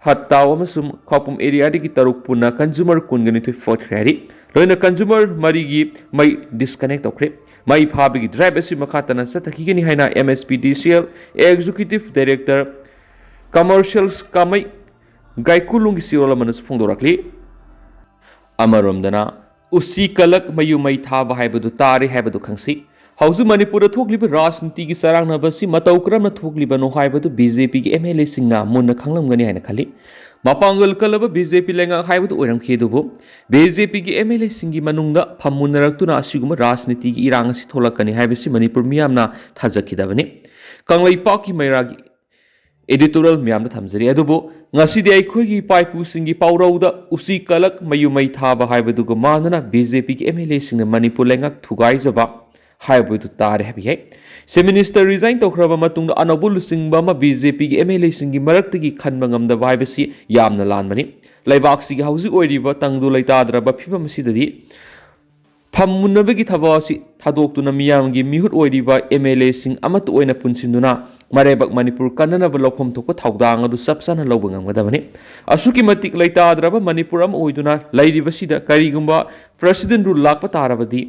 ꯍꯠꯇꯥꯎ ꯑꯃꯁꯨꯡ ꯈꯧꯄꯨꯝ area ꯗꯒꯤ ꯇꯔꯨꯛ ꯄꯨꯟꯅ consumer ꯀꯨꯟꯒ ꯅꯤꯊꯣꯏ ꯐꯒꯠꯈ꯭ꯔꯦ ꯍꯥꯏꯔꯤ꯫ ꯂꯣꯏꯅ consumer ꯃꯔꯤꯒꯤ ꯃꯩ disconnect ꯇꯧꯈ꯭ꯔꯦ꯫ ꯃꯩ ꯐꯥꯕꯒꯤ drive ꯑꯁꯤ ꯃꯈꯥ ꯇꯥꯅ ꯆꯠꯊꯈꯤꯒꯅꯤ ꯍꯥꯏꯅ M S P D C L Executive Director Tamar Sels Kamei ꯒꯥꯏꯀꯨꯂꯨꯡꯒꯤ ꯆꯦꯔꯣꯜ ꯑꯃꯅꯁꯨ ꯐꯣꯡꯗꯣꯔꯛꯂꯤ꯫ ꯑꯃꯔꯣꯝꯗꯅ ꯎꯁꯤ ꯀꯂꯛ ꯃꯌꯨ ꯃꯩ ꯊꯥꯕ ꯍꯥꯏꯕꯗꯨ ꯇꯥꯔꯦ ꯍꯥꯏꯕꯗꯨ ꯈꯪꯁꯤ꯫ ꯍꯧꯖꯤꯛ ꯃꯅꯤꯄꯨꯔꯗ ꯊꯣꯛꯂꯤꯕ ꯔꯥꯖꯅꯤꯇꯤꯒꯤ ꯆꯔꯥꯡꯅꯕ ꯑꯁꯤ ꯃꯇꯧ ꯀꯔꯝꯅ ꯊꯣꯛꯂꯤꯕꯅꯣ ꯍꯥꯏꯕꯗꯨ ꯕꯤ ꯖꯦ ꯄꯤꯒꯤ ꯑꯦꯝ ꯑꯦꯜ ꯑꯦꯁꯤꯡꯅ ꯃꯨꯟꯅ ꯈꯪꯂꯝꯒꯅꯤ ꯍꯥꯏꯅ ꯈꯜꯂꯤ꯫ ꯃꯄꯥꯡꯒꯜ ꯀꯜꯂꯕ ꯕꯤ ꯖꯦ ꯄꯤ ꯂꯩꯉꯥꯛ ꯍꯥꯏꯕꯗꯨ ꯑꯣꯏꯔꯝꯈꯤ, ꯑꯗꯨꯕꯨ ꯕꯤ ꯖꯦ ꯄꯤꯒꯤ ꯑꯦꯝ ꯑꯦꯜ ꯑꯦꯁꯤꯡꯒꯤ ꯃꯅꯨꯡꯗ ꯐꯝꯃꯨꯟꯅꯔꯛꯇꯨꯅ ꯑꯁꯤꯒꯨꯝꯕ ꯔꯥꯖꯅꯤꯇꯤꯒꯤ ꯏꯔꯥꯡ ꯑꯁꯤ ꯊꯣꯛꯂꯛꯀꯅꯤ ꯍꯥꯏꯕꯁꯤ ꯃꯅꯤꯄꯨꯔ ꯃꯤꯌꯥꯝꯅ ꯊꯥꯖꯈꯤꯗꯕꯅꯤ꯫ ꯀꯪꯂꯩꯄꯥꯛꯀꯤ ꯃꯩꯔꯥꯒꯤ ꯑꯦꯗꯤꯇꯣꯔꯤꯌꯦꯜ ꯃꯌꯥꯝꯗ ꯊꯝꯖꯔꯤ꯫ ꯑꯗꯨꯕꯨ ꯉꯁꯤꯗꯤ ꯑꯩꯈꯣꯏꯒꯤ ꯏꯄꯥ ꯏꯄꯨꯁꯤꯡꯒꯤ ꯄꯥꯎꯔꯧꯗ ꯎꯆꯤ ꯀꯂꯛ ꯃꯌꯨ ꯃꯩ ꯊꯥꯕ ꯍꯥꯏꯕꯗꯨꯒ ꯃꯥꯟꯅꯅ ꯕꯤ ꯖꯦ ꯄꯤꯒꯤ ꯑꯦꯝ ꯑꯦꯜ ꯑꯦꯁꯤꯡꯅ ꯃꯅꯤꯄꯨꯔ ꯂꯩꯉꯥꯛ ꯊꯨꯒꯥꯏꯖꯕ ꯍꯥꯏꯕꯗꯨ ꯇꯥꯔꯦ ꯍꯥꯏꯕ ꯌꯥꯏ꯫ ꯆꯤꯐ ꯃꯤꯅꯤꯁꯇꯔ ꯔꯤꯖꯥꯏꯟ ꯇꯧꯈ꯭ꯔꯕ ꯃꯇꯨꯡꯗ ꯑꯅꯧꯕ ꯂꯨꯆꯤꯡꯕ ꯑꯃ ꯕꯤ ꯖꯦ ꯄꯤꯒꯤ ꯑꯦꯝ ꯑꯦꯜ ꯑꯦꯁꯤꯡꯒꯤ ꯃꯔꯛꯇꯒꯤ ꯈꯟꯕ ꯉꯝꯗꯕ ꯍꯥꯏꯕꯁꯤ ꯌꯥꯝꯅ ꯂꯥꯟꯕꯅꯤ꯫ ꯂꯩꯕꯥꯛꯁꯤꯒꯤ ꯍꯧꯖꯤꯛ ꯑꯣꯏꯔꯤꯕ ꯇꯪꯗꯨ ꯂꯩꯇꯥꯗ꯭ꯔꯕ ꯐꯤꯕꯝ ꯑꯁꯤꯗꯗꯤ ꯐꯝꯃꯨꯟꯅꯕꯒꯤ ꯊꯕꯛ ꯑꯁꯤ ꯊꯥꯗꯣꯛꯇꯨꯅ ꯃꯤꯌꯥꯝꯒꯤ ꯃꯤꯍꯨꯠ ꯑꯣꯏꯔꯤꯕ ꯑꯦꯝ ꯑꯦꯜ ꯑꯦꯁꯤꯡ ꯑꯃꯠꯇ ꯑꯣꯏꯅ ꯄꯨꯟꯁꯤꯟꯗꯨꯅ ꯃꯔꯩꯕꯥꯛ ꯃꯅꯤꯄꯨꯔ ꯀꯟꯅꯅꯕ ꯂꯧꯐꯝ ꯊꯣꯛꯄ ꯊꯧꯗꯥꯡ ꯑꯗꯨ ꯆꯞ ꯆꯥꯅ ꯂꯧꯕ ꯉꯝꯒꯗꯕꯅꯤ꯫ ꯑꯁꯨꯛꯀꯤ ꯃꯇꯤꯛ ꯂꯩꯇꯥꯗ꯭ꯔꯕ ꯃꯅꯤꯄꯨꯔ ꯑꯃ ꯑꯣꯏꯗꯨꯅ ꯂꯩꯔꯤꯕꯁꯤꯗ ꯀꯔꯤꯒꯨꯝꯕ ꯄ꯭ꯔꯦꯁꯤꯗꯦꯟꯠ ꯔꯨꯜ ꯂꯥꯛꯄ ꯇꯥꯔꯕꯗꯤ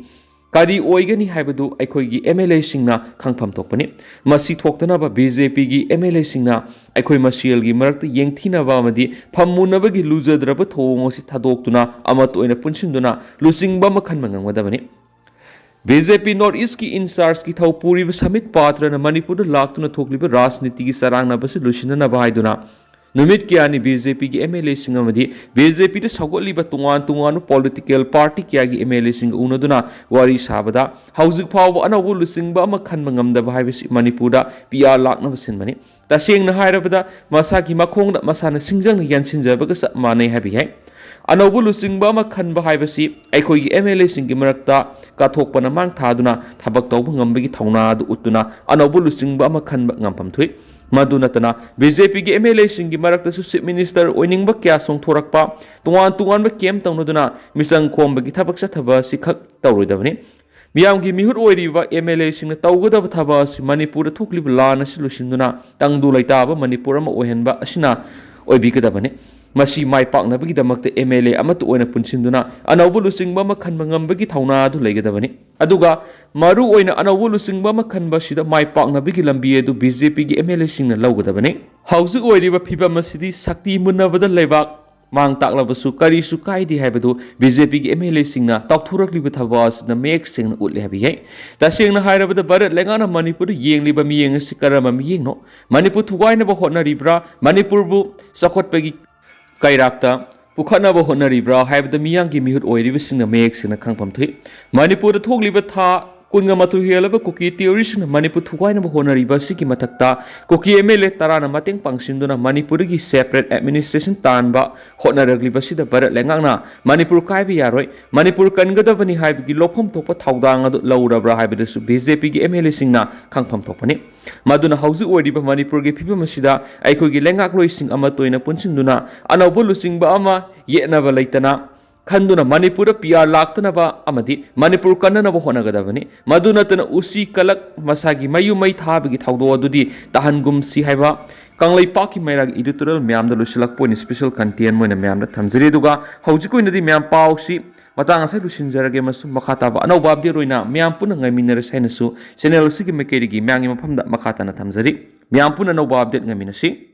ꯀꯔꯤ ꯑꯣꯏꯒꯅꯤ ꯍꯥꯏꯕꯗꯨ ꯑꯩꯈꯣꯏꯒꯤ ꯑꯦꯝ ꯑꯦꯜ ꯑꯦꯁꯤꯡꯅ ꯈꯪꯐꯝ ꯊꯣꯛꯄꯅꯤ꯫ ꯃꯁꯤ ꯊꯣꯛꯇꯅꯕ ꯕꯤ ꯖꯦ ꯄꯤꯒꯤ ꯑꯦꯝ ꯑꯦꯜ ꯑꯦꯁꯤꯡꯅ ꯑꯩꯈꯣꯏ ꯃꯁꯦꯜꯒꯤ ꯃꯔꯛꯇ ꯌꯦꯡꯊꯤꯅꯕ ꯑꯃꯗꯤ ꯐꯝꯃꯨꯟꯅꯕꯒꯤ ꯂꯨꯖꯗ꯭ꯔꯕ ꯊꯧꯑꯣꯡ ꯑꯁꯤ ꯊꯥꯗꯣꯛꯇꯨꯅ ꯑꯃꯠꯇ ꯑꯣꯏꯅ ꯄꯨꯟꯁꯤꯟꯗꯨꯅ ꯂꯨꯆꯤꯡꯕ ꯑꯃ ꯈꯟꯕ ꯉꯝꯒꯗꯕꯅꯤ꯫ ꯕꯤ ꯖꯦ ꯄꯤ ꯅꯣꯔꯠ ꯏꯁ꯭ꯠꯀꯤ ꯏꯟꯆꯥꯔꯖꯀꯤ ꯊꯧ ꯄꯨꯔꯤꯕ ꯁꯃꯤꯠ ꯄꯥꯇ꯭ꯔꯅ ꯃꯅꯤꯄꯨꯔꯗ ꯂꯥꯛꯇꯨꯅ ꯊꯣꯛꯂꯤꯕ ꯔꯥꯖꯅꯤꯇꯤꯒꯤ ꯆꯔꯥꯡꯅꯕ ꯑꯁꯤ ꯂꯣꯏꯁꯤꯟꯅꯅꯕ ꯍꯥꯏꯗꯨꯅ ꯅꯨꯃꯤꯠ ꯀꯌꯥꯅꯤ ꯕꯤ ꯖꯦ ꯄꯤꯒꯤ ꯑꯦꯝ ꯑꯦꯜ ꯑꯦꯁꯤꯡ ꯑꯃꯗꯤ ꯕꯤ ꯖꯦ ꯄꯤꯗ ꯁꯧꯒꯠꯂꯤꯕ ꯇꯣꯉꯥꯟ ꯇꯣꯉꯥꯟꯕ ꯄꯣꯂꯤꯇꯤꯀꯦꯜ ꯄꯥꯔꯇꯤ ꯀꯌꯥꯒꯤ ꯑꯦꯝ ꯑꯦꯜ ꯑꯦꯁꯤꯡꯒ ꯎꯅꯗꯨꯅ ꯋꯥꯔꯤ ꯁꯥꯕꯗ ꯍꯧꯖꯤꯛ ꯐꯥꯎꯕ ꯑꯅꯧꯕ ꯂꯨꯆꯤꯡꯕ ꯑꯃ ꯈꯟꯕ ꯉꯝꯗꯕ ꯍꯥꯏꯕꯁꯤ ꯃꯅꯤꯄꯨꯔꯗ ꯄꯤ ꯑꯥꯔ ꯂꯥꯛꯅꯕ ꯁꯤꯟꯕꯅꯤ꯫ ꯇꯁꯦꯡꯅ ꯍꯥꯏꯔꯕꯗ ꯃꯁꯥꯒꯤ ꯃꯈꯣꯡꯗ ꯃꯁꯥꯅ ꯁꯤꯡꯖꯪꯅ ꯌꯥꯟꯁꯤꯟꯖꯕꯒ ꯆꯞ ꯃꯥꯟꯅꯩ ꯍꯥꯏꯕ ꯌꯥꯏ꯫ ꯑꯅꯧꯕ ꯂꯨꯆꯤꯡꯕ ꯑꯃ ꯈꯟꯕ ꯍꯥꯏꯕꯁꯤ ꯑꯩꯈꯣꯏꯒꯤ ꯑꯦꯝ ꯑꯦꯜ ꯑꯦꯁꯤꯡꯒꯤ ꯃꯔꯛꯇ ꯀꯠꯊꯣꯛꯄꯅ ꯃꯥꯡ ꯊꯥꯗꯨꯅ ꯊꯕꯛ ꯇꯧꯕ ꯉꯝꯕꯒꯤ ꯊꯧꯅꯥ ꯑꯗꯨ ꯎꯠꯇꯨꯅ ꯑꯅꯧꯕ ꯂꯨꯆꯤꯡꯕ ꯑꯃ ꯈꯟꯕ ꯉꯝꯐꯝ ꯊꯣꯛꯏ꯫ ꯃꯗꯨ ꯅꯠꯇꯅ ꯕꯤ ꯖꯦ ꯄꯤꯒꯤ ꯑꯦꯝ ꯑꯦꯜ ꯑꯦꯁꯤꯡꯒꯤ ꯃꯔꯛꯇꯁꯨ ꯆꯤꯐ ꯃꯤꯅꯤꯁꯇꯔ ꯑꯣꯏꯅꯤꯡꯕ ꯀꯌꯥ ꯆꯣꯡꯊꯣꯔꯛꯄ, ꯇꯣꯉꯥꯟ ꯇꯣꯉꯥꯟꯕ ꯀꯦꯝ ꯇꯧꯅꯗꯨꯅ ꯃꯤꯆꯪ ꯈꯣꯝꯕꯒꯤ ꯊꯕꯛ ꯆꯠꯊꯕ ꯑꯁꯤ ꯈꯛ ꯇꯧꯔꯣꯏꯗꯕꯅꯤ꯫ ꯃꯤꯌꯥꯝꯒꯤ ꯃꯤꯍꯨꯠ ꯑꯣꯏꯔꯤꯕ ꯑꯦꯝ ꯑꯦꯜ ꯑꯦꯁꯤꯡꯅ ꯇꯧꯒꯗꯕ ꯊꯕꯛ ꯑꯁꯤ ꯃꯅꯤꯄꯨꯔꯗ ꯊꯣꯛꯂꯤꯕ ꯂꯥꯟ ꯑꯁꯤ ꯂꯣꯏꯁꯤꯟꯗꯨꯅ ꯇꯪꯗꯨ ꯂꯩꯇꯥꯕ ꯃꯅꯤꯄꯨꯔ ꯑꯃ ꯑꯣꯏꯍꯟꯕ ꯑꯁꯤꯅ ꯑꯣꯏꯕꯤꯒꯗꯕꯅꯤ꯫ ꯃꯁꯤ ꯃꯥꯏ ꯄꯥꯛꯅꯕꯒꯤꯗꯃꯛꯇ ꯑꯦꯝ ꯑꯦꯜ ꯑꯦ ꯑꯃꯠꯇ ꯑꯣꯏꯅ ꯄꯨꯟꯁꯤꯟꯗꯨꯅ ꯑꯅꯧꯕ ꯂꯨꯆꯤꯡꯕ ꯑꯃ ꯈꯟꯕ ꯉꯝꯕꯒꯤ ꯊꯧꯅꯥ ꯑꯗꯨ ꯂꯩꯒꯗꯕꯅꯤ꯫ ꯑꯗꯨꯒ ꯃꯔꯨ ꯑꯣꯏꯅ ꯑꯅꯧꯕ ꯂꯨꯆꯤꯡꯕ ꯑꯃ ꯈꯟꯕ ꯑꯁꯤꯗ ꯃꯥꯏ ꯄꯥꯛꯅꯕꯒꯤ ꯂꯝꯕꯤ ꯑꯗꯨ ꯕꯤ ꯖꯦ ꯄꯤꯒꯤ ꯑꯦꯝ ꯑꯦꯜ ꯑꯦꯁꯤꯡꯅ ꯂꯧꯒꯗꯕꯅꯤ꯫ ꯍꯧꯖꯤꯛ ꯑꯣꯏꯔꯤꯕ ꯐꯤꯕꯝ ꯑꯁꯤꯗꯤ ꯁꯛꯇꯤ ꯃꯨꯟꯅꯕꯗ ꯂꯩꯕꯥꯛ ꯃꯥꯡ ꯇꯥꯛꯂꯕꯁꯨ ꯀꯔꯤꯁꯨ ꯀꯥꯏꯗꯦ ꯍꯥꯏꯕꯗꯨ ꯕꯤ ꯖꯦ ꯄꯤꯒꯤ ꯑꯦꯝ ꯑꯦꯜ ꯑꯦꯁꯤꯡꯅ ꯇꯥꯎꯊꯣꯔꯛꯂꯤꯕ ꯊꯕꯛ ꯑꯁꯤꯅ ꯃꯌꯦꯛ ꯁꯦꯡꯅ ꯎꯠꯂꯦ ꯍꯥꯏꯕ ꯌꯥꯏ꯫ ꯇꯁꯦꯡꯅ ꯍꯥꯏꯔꯕꯗ ꯚꯥꯔꯠ ꯂꯩꯉꯥꯛꯅ ꯃꯅꯤꯄꯨꯔꯗ ꯌꯦꯡꯂꯤꯕ ꯃꯤꯠꯌꯦꯡ ꯑꯁꯤ ꯀꯔꯝꯕ ꯃꯤꯠꯌꯦꯡꯅꯣ? ꯃꯅꯤꯄꯨꯔ ꯊꯨꯒꯥꯏꯅꯕ ꯍꯣꯠꯅꯔꯤꯕ꯭ꯔꯥ? ꯃꯅꯤꯄꯨꯔꯕꯨ ꯆꯥꯎꯈꯠꯄꯒꯤ ꯀꯩꯔꯥꯛꯇ ꯄꯨꯈꯠꯅꯕ ꯍꯣꯠꯅꯔꯤꯕ꯭ꯔꯥ ꯍꯥꯏꯕꯗ ꯃꯤꯌꯥꯝꯒꯤ ꯃꯤꯍꯨꯠ ꯑꯣꯏꯔꯤꯕꯁꯤꯡꯅ ꯃꯌꯦꯛ ꯁꯦꯡꯅ ꯈꯪꯐꯝ ꯊꯣꯛꯏ꯫ ꯃꯅꯤꯄꯨꯔꯗ ꯊꯣꯛꯂꯤꯕ ꯊꯥ ꯀꯨꯟꯒ ꯃꯥꯊꯣꯏ ꯍꯦꯜꯂꯕ ꯀꯨꯀꯤ ꯇꯦꯔꯣꯔꯤꯁꯁꯤꯡꯅ ꯃꯅꯤꯄꯨꯔ ꯊꯨꯒꯥꯏꯅꯕ ꯍꯣꯠꯅꯔꯤꯕ ꯑꯁꯤꯒꯤ ꯃꯊꯛꯇ ꯀꯨꯀꯤ ꯑꯦꯝ ꯑꯦꯜ ꯑꯦ ꯇꯔꯥꯅ ꯃꯇꯦꯡ ꯄꯥꯡꯁꯤꯟꯗꯨꯅ ꯃꯅꯤꯄꯨꯔꯗꯒꯤ separate administration ꯇꯥꯟꯕ ꯍꯣꯠꯅꯔꯛꯂꯤꯕꯁꯤꯗ ꯚꯥꯔꯠ ꯂꯩꯉꯥꯛꯅ ꯃꯅꯤꯄꯨꯔ ꯀꯥꯏꯕ ꯌꯥꯔꯣꯏ, ꯃꯅꯤꯄꯨꯔ ꯀꯟꯒꯗꯕꯅꯤ ꯍꯥꯏꯕꯒꯤ ꯂꯧꯐꯝ ꯊꯣꯛꯄ ꯊꯧꯗꯥꯡ ꯑꯗꯨ ꯂꯧꯔꯕ꯭ꯔꯥ ꯍꯥꯏꯕꯗꯨꯁꯨ ꯕꯤ ꯖꯦ ꯄꯤꯒꯤ ꯑꯦꯝ ꯑꯦꯜ ꯑꯦꯁꯤꯡꯅ ꯈꯪꯐꯝ ꯊꯣꯛꯄꯅꯤ꯫ ꯃꯗꯨꯅ ꯍꯧꯖꯤꯛ ꯑꯣꯏꯔꯤꯕ ꯃꯅꯤꯄꯨꯔꯒꯤ ꯐꯤꯕꯝ ꯑꯁꯤꯗ ꯑꯩꯈꯣꯏꯒꯤ ꯂꯩꯉꯥꯛꯂꯣꯏꯁꯤꯡ ꯑꯃꯠꯇ ꯑꯣꯏꯅ ꯄꯨꯟꯁꯤꯟꯗꯨꯅ ꯑꯅꯧꯕ ꯂꯨꯆꯤꯡꯕ ꯑꯃ ꯌꯦꯠꯅꯕ ꯂꯩꯇꯅ ꯈꯟꯗꯨꯅ ꯃꯅꯤꯄꯨꯔꯗ ꯄꯤ ꯑꯥꯔ ꯂꯥꯛꯇꯅꯕ ꯑꯃꯗꯤ ꯃꯅꯤꯄꯨꯔ ꯀꯟꯅꯅꯕ ꯍꯣꯠꯅꯒꯗꯕꯅꯤ꯫ ꯃꯗꯨ ꯅꯠꯇꯅ ꯎꯆꯤ ꯀꯂꯛ ꯃꯁꯥꯒꯤ ꯃꯌꯨꯝ ꯃꯩ ꯊꯥꯕꯒꯤ ꯊꯧꯗꯣꯛ ꯑꯗꯨꯗꯤ ꯇꯥꯍꯟꯒꯨꯝꯁꯤ ꯍꯥꯏꯕ ꯀꯪꯂꯩꯄꯥꯛꯀꯤ ꯃꯩꯔꯥꯒꯤ editorial ꯃꯌꯥꯝꯗ ꯂꯣꯏꯁꯤꯜꯂꯛꯄ ꯑꯣꯏꯅ special content ꯑꯣꯏꯅ ꯃꯌꯥꯝꯗ ꯊꯝꯖꯔꯤ꯫ ꯑꯗꯨꯒ ꯍꯧꯖꯤꯛ ꯑꯣꯏꯅꯗꯤ ꯃꯌꯥꯝ ꯄꯥꯎꯁꯤ ꯃꯇꯥꯡ ꯑꯁꯤꯗ ꯂꯣꯏꯁꯤꯟꯖꯔꯒꯦ ꯑꯃꯁꯨꯡ ꯃꯈꯥ ꯇꯥꯕ ꯑꯅꯧꯕ update ꯑꯣꯏꯅ ꯃꯌꯥꯝ ꯄꯨꯟꯅ ꯉꯥꯏꯃꯤꯟꯅꯔꯁꯤ ꯍꯥꯏꯅꯁꯨ channel ꯑꯁꯤꯒꯤ ꯃꯥꯏꯀꯩꯗꯒꯤ ꯃꯌꯥꯝꯒꯤ ꯃꯐꯝꯗ ꯃꯈꯥ ꯇꯥꯅ ꯊꯝꯖꯔꯤ꯫ ꯃꯌꯥꯝ ꯄꯨꯟꯅ ꯑꯅꯧꯕ update ꯉꯥꯏꯃꯤꯟꯅꯁꯤ꯫